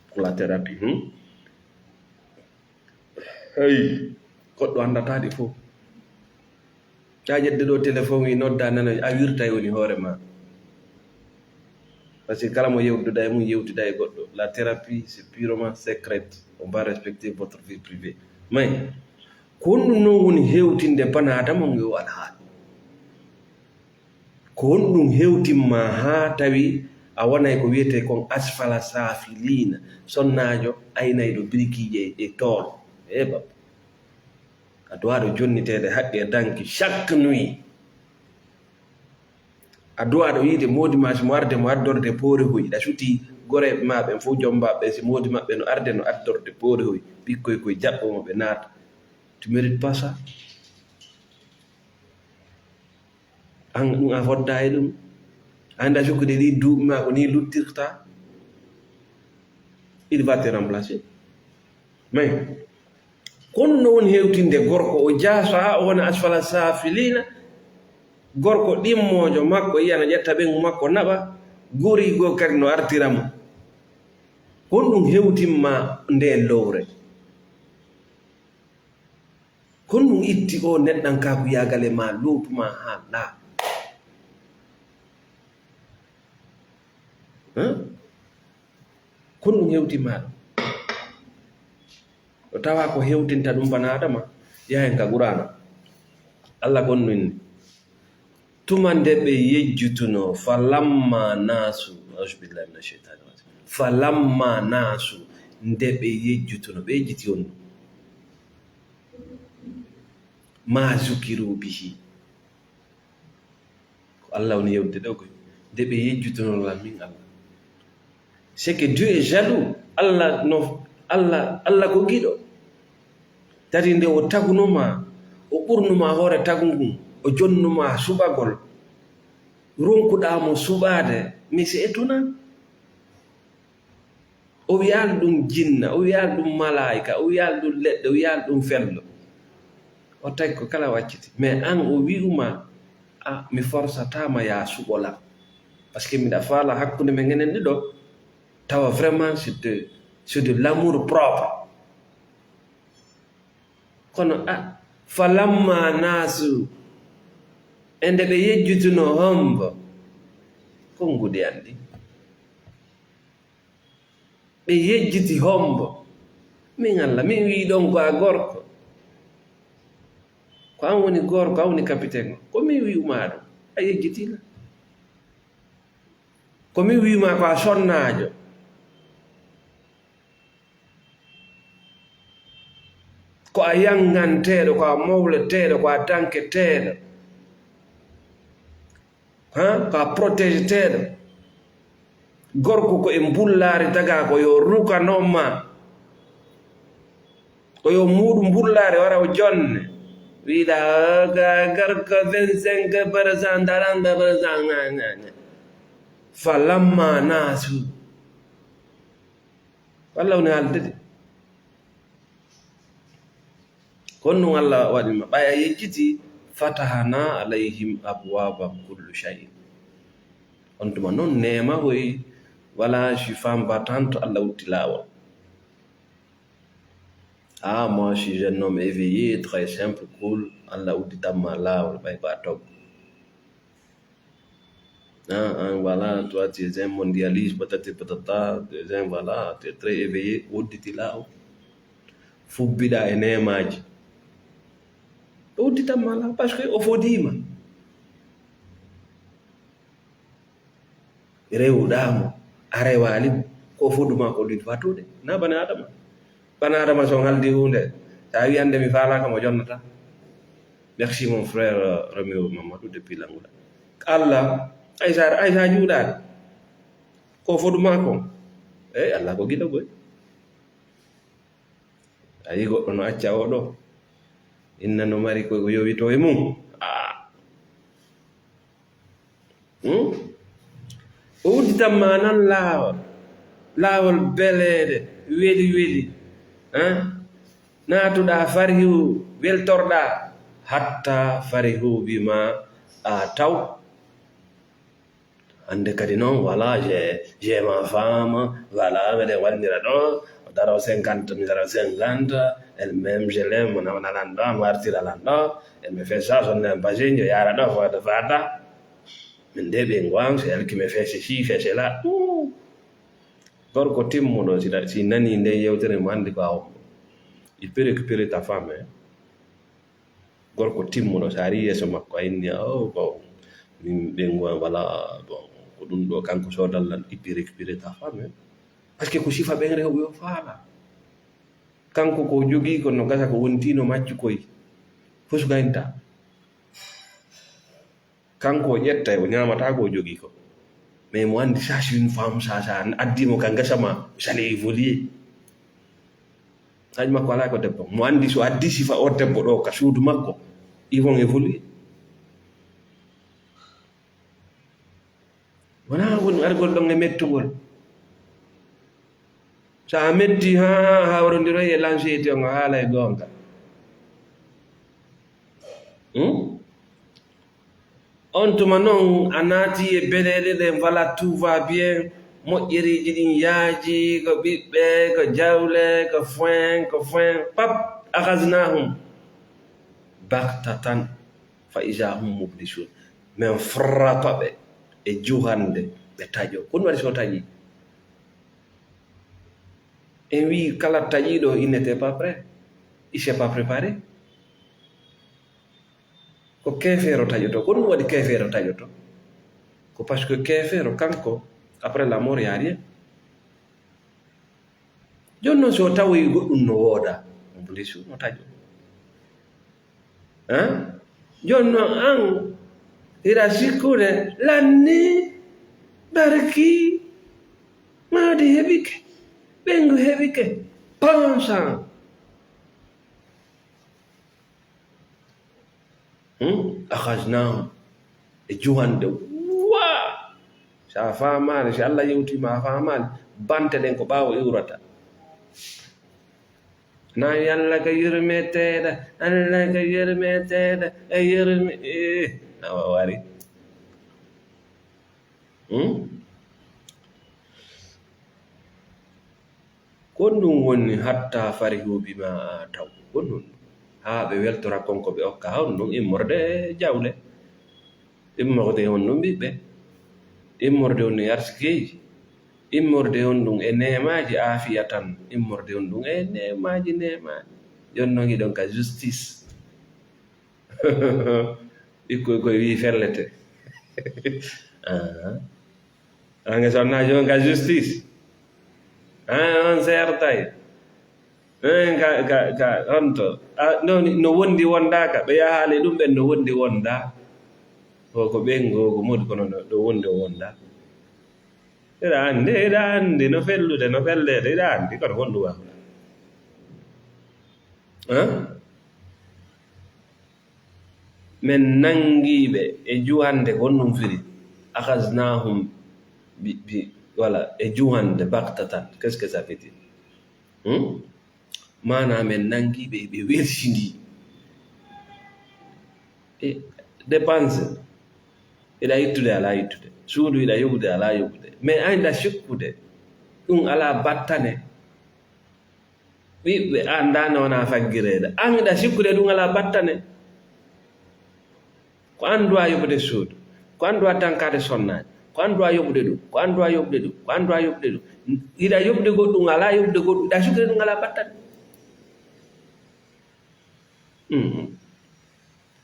pour la thérapie. Hmm? Hey, goɗɗo anndataa ɗi fof. Taa ƴetde ɗo téléphone wi nodda nana a wirtay woni hoore ma. Parce que kala mo yewtuda e mum yewtida e goɗɗo. La thérapie, c'est purement secrète. On va respecter votre vie privée. Mais, ko honɗum noon woni hewtinde bana adama on e o alhaali? Ko honɗum hewtin ma haa tawi a wonay ko wiyetee kon asfala saafiliina, sonnaajo aynayɗo birikiije e tool? E bab. A duwaaɗo jonniteede haqqe e danki chaque nuit. A duwaaɗo yiide moodi ma si mo arde mo addorde poore hoy. Ɗa suti gore ma ɓen fof jomba ɓe si moodi maɓɓe no arde no addorde poore hoy. Ɓikkoy koye jaɓɓo mo ɓe naata. Tu mérites pas ça. An ɗum a fodda e ɗum. Anda sukkude ɗi duuɓi ma ko ni luttirta. Il va te remplacer. Mais, kono no woni hewtinde gorko o jaasa o wona asfala safilina, gorko ɗimmoojo makko yiyana ƴetta ɓengu makko naɓa, gori goo kadi no artira mo. Honɗum hewtimma nde lowre? Kon ɗum itti o neɗɗankaaku yaagal e ma, lootu ma haa laaɓi. Hein? Kon ɗum hewti ma ɗum. O tawa ko hewtinta ɗum bana Adama, yahen ka Qur'aana. Allah kon no inni. Tuma nde ɓe yejjutuno, falamma nasu, auzubillahi mina sheytani rajim. Falamma nasu, nde ɓe yejjutuno, ɓe yejjiti on ɗum. Ma zukiru bihi. Ko Allah woni yewtude ɗo koy. Nde ɓe yejjutuno lan min Allah. C'est que Dieu est jaloux. Allah no, Allah, Allah ko giɗo. Tati nde o tagunoma, o ɓurnuma hoore tagu ngun, o jonnuma suɓagol, ronkuɗaa mo suɓaade, mais c'est étonnant. O wiyaali ɗum jinna, o wiyaali ɗum malaayika, o wiyaali ɗum leɗɗe, o wiyaali ɗum fello. O tawi ko kala wacciti. Mais an o wi'uma, "Ah, mi forsataama yaa suɓola." Parce que miɗa faala hakkunde men enen ɗiɗo, tawa vraiment c'est de, c'est de l'amour propre. Kono, ah, falamma nasu, e nde ɓe yejjutuno hombo, ko ngudi anndi. Ɓe yejjiti hombo. Min Allah, min wi'i ɗon ko a gorko. Ko an woni gorko, an woni kapiten. Ko min wi'uma ɗum, a yejjiti la. Ko min wi'uma ko a sonnaajo. Ko a yanganteeɗo, ko a mawleteeɗo, ko a danketeeɗo. Ha? Ko a protégeteeɗo. Gorko ko e mbullaari tagaa ko yo rukanoma. Ko yo muuɗu mbullaari wara o jonne. Wiɗa ka gorko vingt-cinq pour cent, trente pour cent, nga, nga, nga. Falamma nasu. Walla woni haalde de. Kon ɗum Allah waɗi ma. Ɓay a yejjiti, fatahana alayhim abwaba kullu shay'in. On tuma noon neema hoy, voilà, je suis femme battante, Allah utti laawol. Ah, moi, je suis un homme éveillé, très simple, cool, Allah udditan ma laawol, ɓay ko a toggo. Ah, ah, voilà, toi, tu es un mondialiste, patati patata, tu es un, voilà, tu es très éveillé, udditi laawol. Fubbiɗa e neemaaji. O udditan ma laawol, parce que o fodiima. Rewɗaa mo, a rewaali mo, ko foduma ko ɗum fatude. Na bani Adama. Bani Adama so on haldi huunde, so a wi'ande mi faalaaka mo jonnata. Merci mon frère, euh, Roméo Mamadou depuis Langola. Allah, ay sa, ay sa juuɗaani. Ko foduma ko. Eh, Allah ko giɗo boy. A yi goɗɗo no acca o ɗo. Inna no mari ko yowito e mum. Ah. Hmm? O udditan ma nan laawol. Laawol beleede, weli weli. Hein? Naatuɗaa farihu, weltorɗaa. Hatta farihu bima a taw. Hannde kadi noon, voilà, j'ai, j'ai ma femme, voilà, meɗen wallira ɗo, o daro cinquante, mi daro cinquante, elle m'aime, je l'aime, mo nawa nalan ɗo, mo artira lan ɗo, elle me fait ça, son impassible, yo yaara ɗo, fota fata. Min de ɓe ngwan, c'est elle qui me fait ceci, fait cela. Ouh. Gorko timmuɗo, si, si nani nde yewtere, mo anndi ko a hombo. Il peut récupérer ta femme, hein. Gorko timmuɗo, so a ari yeeso makko, a inni, "Oh, bon, min ɓen wa-, wala, bon, ko ɗum ɗo, kanko soodallan ippi récupéré ta femme, hein." Parce que ko sifa ɓen rewɓe o faala. Kanko ko jogii ko no gasa ko wontino maccu koy. Fus gaynta. Kanko o ƴettay, o ñaamata ko o jogii ko. Mais mo anndi, ça, c'est une femme, ça, ça, addi mo ka ngesa ma, ça allait évoluer. Haaj makko alaa ko debbo. Mo anndi so addi sifa o debbo ɗo ka suudu makko, ils vont évoluer. Wonaa woni argol ɗon e mettugol. So a metti haa hawrondiroy e lansiyeti on, a haalay goonga. Hmm? On tuma non a naati e beleeɗe ɗen, voilà, tout va bien, moƴƴereeji ɗin yaaji, ko ɓiɓɓe, ko jawle, ko foin, ko foin, pap, akhaznahum. بغتة فإذا هم مبلسون. Min frappa ɓe e juhannde, ɓe taƴo. Ko ɗum waɗi so taƴi? En wii kala taƴiiɗo, il n'était pas prêt. Il s'est pas préparé. Ko keefeero taƴoto. Ko ɗum waɗi keefeero taƴoto. Ko parce que keefeero kanko, après la mort, y a rien. Jooni noon, so tawoyi goɗɗum no wooda, Ibliisu no taƴo. Hein? Jooni noon, an, hiɗa sikkude, lanni, barki, maadi heɓike, ɓeyngu heɓike, ponsan. Hmm? أخذناهم. E juhannde, waa! So a faamaali, so Allah yewtii ma a faamaali, bante ɗen ko ɓaawo iwrata. Na Yalla ka yurmeteeɗo, Allah ka yurmeteeɗo, e yurme-, eh, awa wari. Hmm? Ko ɗum woni, حتى فرحوا بما آتوا. Ko ɗum. Haa ɓe weltora kon ko ɓe okka, haa on ɗum immorde e jawle, immorde on ɗum ɓiɓɓe, immorde on ɗum arsikeeji, immorde on ɗum e neemaaji aafiya tan, immorde on ɗum e neemaaji, neemaaji. Jooni noon hiɗon ka justice. Ɓikkoy koy wii fellete. Ah. Ange sonna jooni ka justice. Ah, on sertay. Eh, ka, ka, ka, honto? Ah, no, no wondi wondaaka. Ɓe yahaali ɗum ɓen no wondi wonda. Ko, ko ɓen go, ko modi kono no, no wondi o wonda. Iɗa andi, iɗa andi no fellude, no fellede, iɗa andi kono honɗum waaw. Hein? Min nanngi ɓe e juhannde, ko honɗum firi? أخذناهم ب-، ب-، voilà, e juhannde, بغتة. Qu'est-ce que ça veut dire? Hmm? Maanaa min nanngi ɓe, ɓe wersindi. E dépense, iɗa ittude, alaa ittude. Suudu iɗa yoɓude, alaa yoɓude. Mais an iɗa sikkude, ɗum alaa battane. Ɓiɓɓe, an ndaa no wonaa faggireede. An iɗa sikkude ɗum alaa battane. Ko an duwa yoɓude suudu. Ko an duwa tankaade sonnaaji. Ko an duwa yoɓude ɗum. Ko an duwa yoɓude ɗum. Ko an duwa yoɓude ɗum. Iɗa yoɓude goɗɗum, alaa yoɓude goɗɗum. Iɗa sikkude ɗum alaa battane. Mm.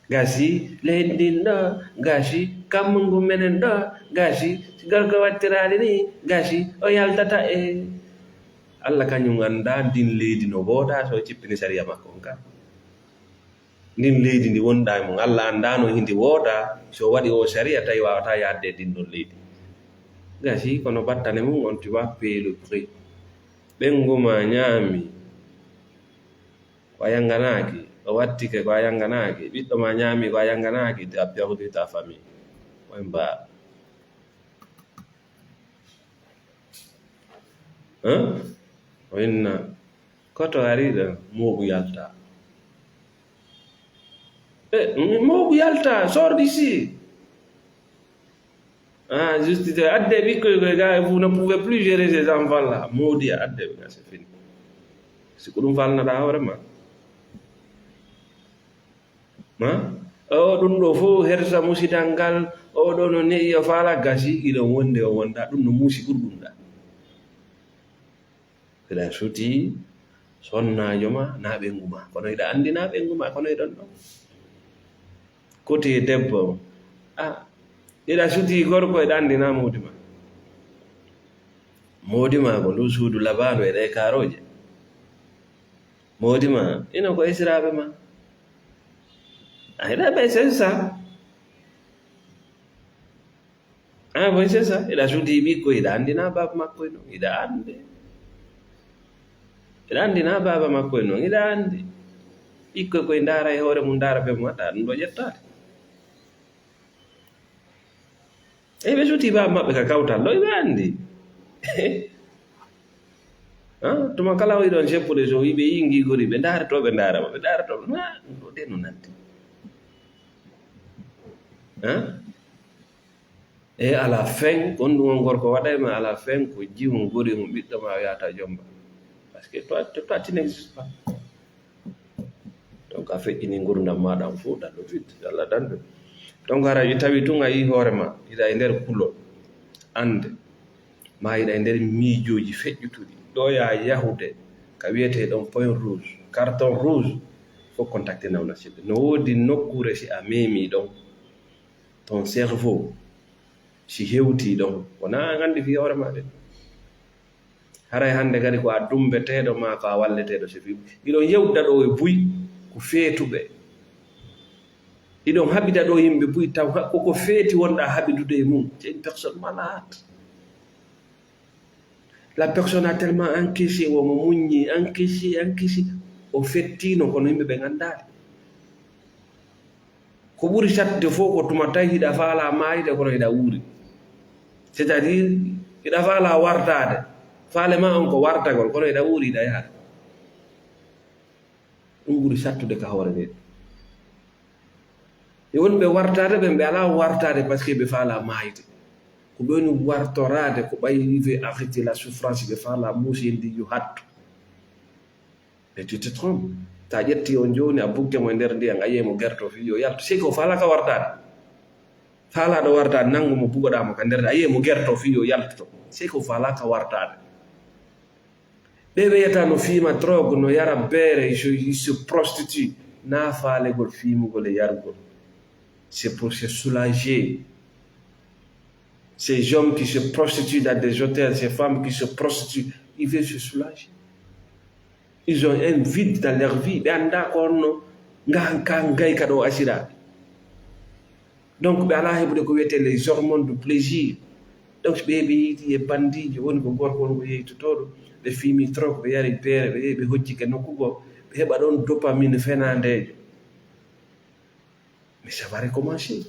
Gasi leydi ndin ɗo, gasi kammu ngu menen ɗo, gasi si gorko wattiraali ni, gasi o yaltata e. Allah kañum anndaa ndin leydi no wooda so o cippini sariya makko on ka. Ndin leydi ndi wonɗaa e mum, Allah anndaano hindi wooda so waɗi o sariya tawi waawataa yaadde e ndin ɗon leydi. Gasi kono battane mum on, tu vas payer le prix. Ɓenngu ma ñaami ko a yannganaaki, o wattike ko a yannganaaki, ɓiɗɗo ma ñaami ko a yannganaaki, tu as perdu ta famille. Oy mbaa. Hein? O inna, koto ari ɗo, mooɓu yalta. Eh, mooɓu yalta, sors d'ici. Ah, justice, adde ɓikkoy koy ga, vous ne pouvez plus gérer ces enfants-là. Moodi a adde ɓe ga, c'est fini. Si ko ɗum falnata hoore ma. Ma? O ɗum ɗo fof hersa musidal ngal, o ɗo no ne'i o faala gasi, iɗon wondi o wonda, ɗum no muusi ɓurɗum ɗa. Hiɗa suti sonnaajo ma, naa ɓeyngu ma. Kono hiɗa anndi naa ɓeyngu ma, kono hiɗon ɗon. Koti e debbo. Ah, hiɗa suti gorko, hiɗa anndi naa moodi ma. Moodi ma ko ndu suudu labaandu e ɗe kaarooje. Moodi ma, ino ko esiraaɓe ma. A hiɗa ɓe sensa. Ah, bon, c'est ça. Hiɗa suuti ɓikkoy, hiɗa anndi naa baaba makko e non, hiɗa anndi. Hiɗa anndi naa baaba makko e non, hiɗa anndi. Ɓikkoy koy ndaara e hoore mum, ndaara ɓe mum, aɗa ɗum ɗo ƴettaade. E ɓe suuti baaba maɓɓe ka kawtal ɗo, hiɓe anndi. Ah, tuma kala o yiɗon seppude, so yiɓe yingi gori, ɓe ndaara to, ɓe ndaara ma, ɓe ndaara to, ah, ɗum ɗo de no natti. Ah? E à la fin, ko honɗum on gorko waɗay ma, à la fin, ko jihun gori hon ɓiɗɗo ma o yahata jomba. Parce que toi, toi, toi, tu n'existes pas. To Donc a feƴƴini ngurndam ma ɗam fof dans le vide, Allah dandu. Donc hara i tawi tun a yi hoore ma, hiɗa e nder kulol, annde ma hiɗa e nder miijooji feƴƴutuɗi. Ɗo ya yahude ka wiyetee ɗon point rouge, carton rouge, fof contacté nawna siɓe. No woodi nokkuure si a memi ɗon, ton cerveau si hewti ɗon, wona an anndi fii hoore ma de. Haray hannde kadi ko a dumbeteeɗo maa ko a walleteeɗo, c'est fini. Hiɗon yewta ɗo e buy ko feetuɓe. Hiɗon haɓida ɗo yimɓe buy taw ha-, koko feeti wonɗa haɓidude e mum. C'est une personne malade. La personne a tellement encaissé, wo mo muññi, encaissé, encaissé. O fettino kono yimɓe ɓe nganndaali. Ko ɓuri sattude fof ko tuma tawi hiɗa faalaa maayde kono hiɗa wuuri. C'est-à-dire, hiɗa faalaa wartaade. Faale ma on ko wartagol kono hiɗa wuuri, hiɗa yaha. Ɗum ɓuri sattude ka hoore nde. E wonɓe wartaade ɓen, ɓe alaa wartaade parce que ɓe faalaa maayde. Ko ɓe woni wartoraade ko ɓay, il veut arrêter la souffrance, ɓe faalaa muuseendi yo hattu. Mais tu te trompes. Ta ƴetti on jooni a bugge mo e nder ndiyan, a yi'ay mo gerto fii yo yaltu. Sey ko faalaa ka wartaade. Faalaaɗo wartaade, nanngu mo bugoɗaa mo ka nder, a yi'ay mo gerto fii yo yaltu to. Sey ko faalaa ka wartaade. Ɓe wiyata no fiima drogue, no yara beere, il se, il se prostitue. Na faalegol fiimugol e yarugol. C'est pour se soulager. Ces hommes qui se prostituent dans des hôtels, ces femmes qui se prostituent, ils veulent se soulager. Ils ont un vide dans leur vie. Ɓe anndaa ko honno ngahan ka ngayka ɗo asira. Donc, ɓe alaa heɓude ko wiyetee les hormones du plaisir. Donc, ɓe, ɓe yiidi e bandiijo, woni ko gorko, woni ko yeytotooɗo, ɓe fiimi trop, ɓe yari beere, ɓe yehi, ɓe hoccike nokku goo, ɓe heɓa ɗon dopamine fenaandeejo. Mais ça va recommencer.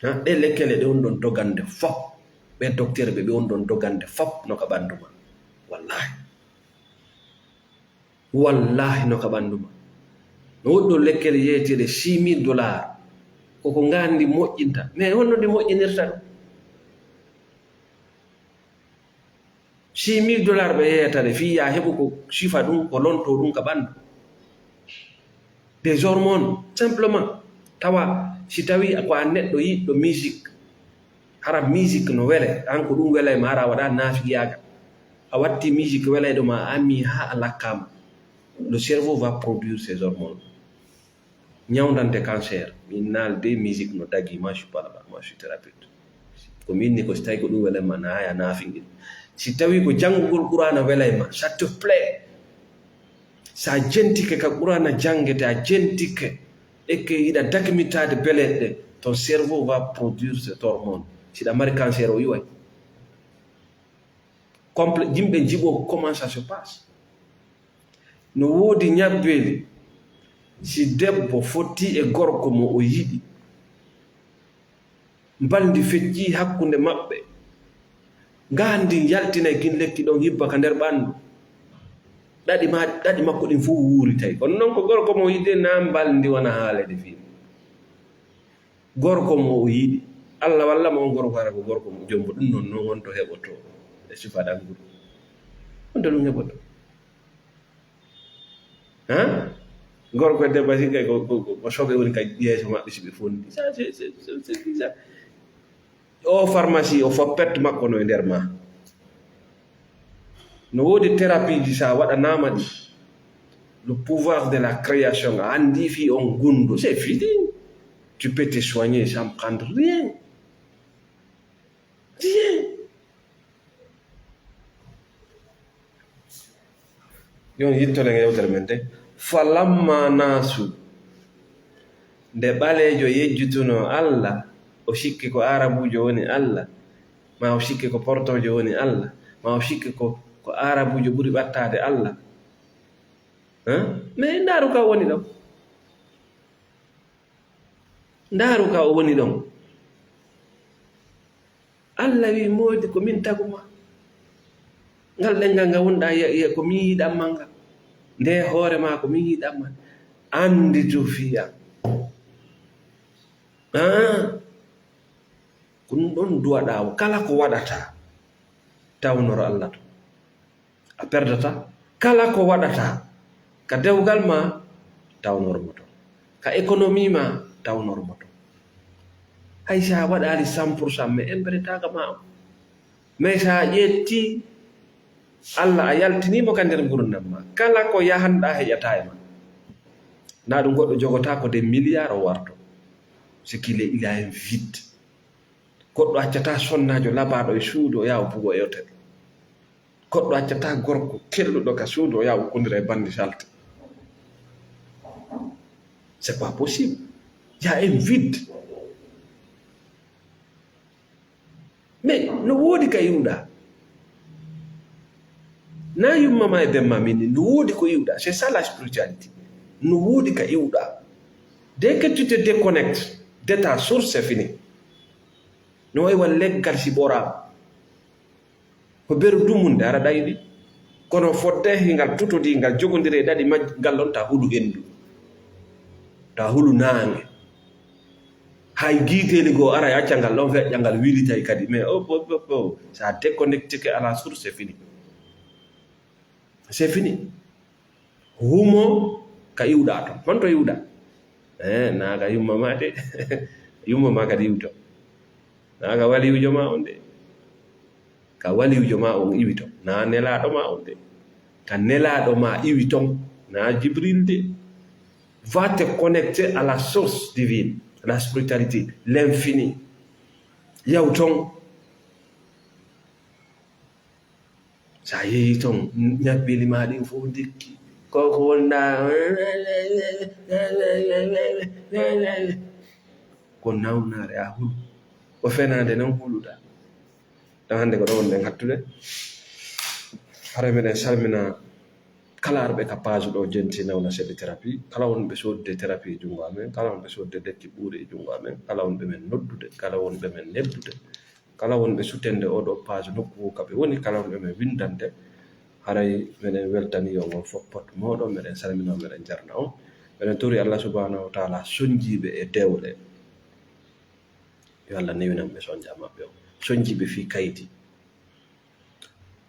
Ha, ɗe lekkele ɗe on ɗon dogande fof, ɓe docteur ɓe, ɓe on ɗon dogande fof no ka ɓanndu ma. Wallahi. Wallahi no ka ɓanndu ma. No woɗɗo lekkele yeeteɗe six mille dollars. Koko ngaandi moƴƴinta. Mais honno ndi moƴƴinirta ɗum? Six mille dollars ɓe yeyata ɗe, fii yaa heɓu ko sifa ɗum, ko lonto ɗum ka ɓanndu. Des hormones, simplement. Tawa si tawi ko a neɗɗo yiɗɗo musique, hara musique no wele, an ko ɗum welay ma, hara a waɗa naafigiyaagal. A watti musique welayɗo ma, a amii haa a lakkaama. Le cerveau va produire ces hormones. Ñawndante cancer. Min naal de musique no dagi, moi je suis pas là-bas, moi je suis thérapeute. Ko mi inni ko si tawi ko ɗum welay ma, na haya naafingel. Si tawi ko janngugol Qur'aana welay ma, ça te plaît. Sa jentike ka Qur'aana janngete, a jentike, e ke yiɗa dakmitaade beleeɗe ɗe, ton cerveau va produire cette hormone. Si ɗa mari cancer o iway. Comple-, yimɓe njiɓo comment ça se passe. No woodi ñabbeli, si debbo fotti e gorko mo o yiɗi, mbalndi feccii hakkunde maɓɓe, ngaandi yaltinay kin lekki ɗon hibba ka nder ɓanndu. Ɗaɗi ma, ɗaɗi makko ɗin fof wuuritay. Kono non ko gorko mo yiɗi na mbalndi wona haalede fii. Gorko mo o yiɗi. Allah walla mo on gorko hara ko gorko mo jombo ɗum non non on to heɓoto. E sifa ɗan guru. On to ɗum heɓoto. Ha? Gorko e debbo si kay ko, ko, ko, ko soɓe woni ka yeeso maɓɓe si ɓe fondi. Ça, c'est, c'est, c'est, c'est bizarre. O pharmacie, o foppet makko no e nder ma. No woodi thérapie ji sa waɗanaama ɗi. Le pouvoir de la création, a anndi fii on gundu, c'est fini. Tu peux te soigner sans prendre rien. Rien. Yon yittoɗen e yewtere men de. Falamma nasu, nde ɓaleejo yejjutunoo Allah, o sikki ko aarabuujo woni Allah, ma o sikki ko portoojo woni Allah, ma o sikki ko, ko aarabuujo ɓuri ɓattaade Allah. Hein? Mais ndaaru ka o woni ɗon. Ndaaru ka o woni ɗon. Allah wi, moodi ko min tagu ma. Ngal ɗenngal ngal wonɗa yiya, yiya ko min yiɗan ma ngal. Nde hoore ma ko min yiɗan ma. Annditu fiya. Ah. Ko ɗum ɗon duwaɗa o. Kala ko waɗata, tawnoro Allah to. A perdata. Kala ko waɗata, Ka dewgal ma, taw normoto. Ka économie ma, taw normoto. Hay sa waɗaali cent pour cent, mais emberetaaka ma on. Mais sa ƴetti Allah, a yaltiniimo ka nder ngurndan ma, kala ko yahanɗa heƴataa e ma. Na ɗum goɗɗo jogotaa ko des milliards o warto. C'est qu'il est, il a un vide. Goɗɗo accataa sonnaajo labaaɗo e suudu o yaha o bugo e hotel. Goɗɗo accataa gorko kelluɗo ka suudu o yaha o ukkondira e banndi salte. C'est pas possible. Il y a un vide. Mais no woodi ka iwɗa. Na yumma ma e ben ma min, no woodi ko iwɗa. C'est ça la spiritualité. No woodi ka iwɗa. Dès que tu te déconnectes de ta source, c'est fini. No wayi wa leggal si ɓoraama. Ko beru dumunde ara ɗayɗi. Kono fodde hingal tutodi, ngal jogondiri e ɗaɗi majji, ngal ɗon ta hulu hendu. Ta hulu naange. Hay giiteeli goo ara acca ngal ɗon feƴƴa, ngal wilitay kadi. Mais o, o, o, o, sa déconnecteke à la source, c'est fini. C'est fini. Humo ka iwɗa ton. Honto iwɗa? Eh, na ka yumma ma de. Yumma ma kadi iwto. Na ka waliwjo ma on de. Ka waliwjo ma on iwi ton. Na nelaaɗo ma on de. Ka nelaaɗo ma iwi ton. Na Jibril de. Va te connecter à la source divine, à la spiritualité, l'infini. Yaw ton. Sa yehi ton, ñabbeeli ma ɗin fof ndikki. Ko ko wonda ko nawnaare, a hulu. Ko fenaande noon huluɗa. Ɗan hannde ko ɗo wonɗen hattude. Hara meɗen salmina kala arɓe ka page ɗo, Jenti Nawna Sedi Thérapie. Kala wonɓe sodde thérapie e junngo amen, kala wonɓe sodde lekki ɓuuri e junngo amen, kala wonɓe men noddude, kala wonɓe men neddude, kala wonɓe sutende oɗo page nokku ka ɓe woni, kala wonɓe men winndande, haray meɗen weltani yo ngol fof pot mooɗon, meɗen salmina on, meɗen jarna on. Meɗen tori Allah subhanahu wa taala sonjiiɓe e dewle, yo Allah newinan ɓe sonja maɓɓe on. Sonjiiɓe fii kaydi.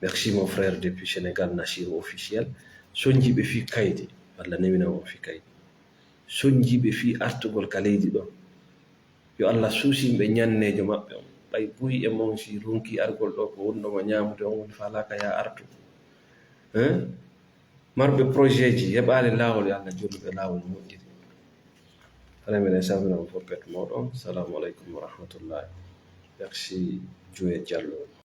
Merci mon frère depuis Sénégal, Nassirou Officiel. Sonjiiɓe fii kaydi, Allah newina on fii kaydi. Sonjiiɓe fii artugol ka leydi ɗo, yo Allah suusin ɓe ñanneejo maɓɓe on. Ɓay buy e mon si ronki argol ɗo, ko wonno mo ñaamude on woni faalaaka ya artu. Hein? Marɓe projet ji, heɓaali laawol, yo Allah jollu ɓe laawol moƴƴiri. Hara meɗen salmina on fof pet mooɗon. Salamu aleykum wa rahmatullahi. Merci, Joe Diallo.